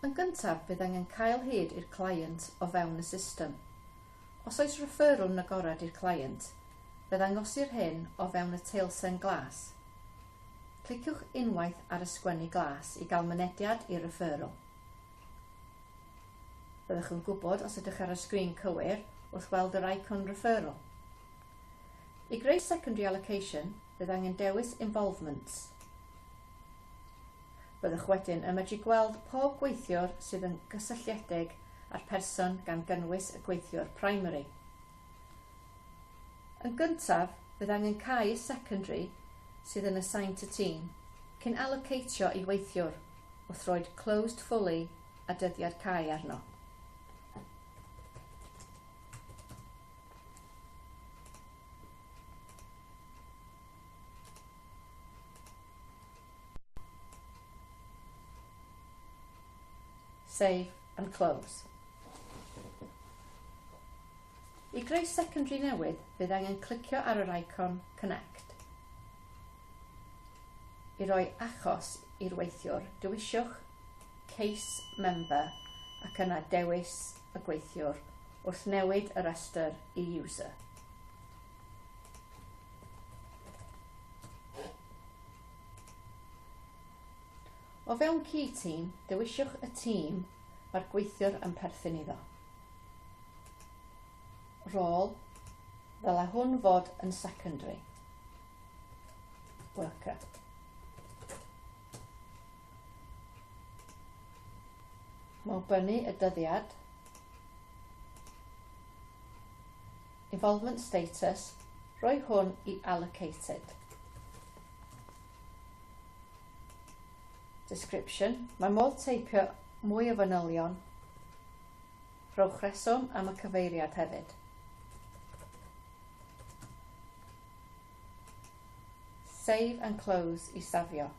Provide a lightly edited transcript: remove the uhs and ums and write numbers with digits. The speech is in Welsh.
Yn gyntaf, bydd angen cael hyd i'r client o fewn y system. Os oes referral yn agored i'r client, fe ddangosir hyn o fewn y teilsen glas. Cliciwch unwaith ar y sgwennu glas i gael mynediad i'r referral. Byddwch yn gwybod os ydych ar y sgrin cywir wrth weld yr icon referral. I greu secondary allocation, bydd angen dewis Involvements. Byddwch wedyn yn medru gweld pob gweithiwr sydd yn gysylltiedig â'r person gan gynnwys y gweithiwr primary. Yn gyntaf, bydd angen cau y secondary sydd yn assigned to team cyn allocatio i weithiwr wrth roid closed fully a dyddiad cau arno. Save and close. I greu secondary newydd, bydd angen clicio ar yr icon Connect. I roi achos i'r weithiwr, dewisiwch Case Member ac yna dewis y gweithiwr wrth newid y rhestr i User. O fewn Key Team, dewisiwch y tîm mae'r gweithiwr yn perthyn iddo. Rôl, ddylai hwn fod yn secondary. Worker. Mewnbynnu y dyddiad. Involvement status, rhoi hwn i allocated. Description, mae modd teipio mwy o fanylion. Rhowch reswm am y cyfeiriad hefyd. Save and close i safio.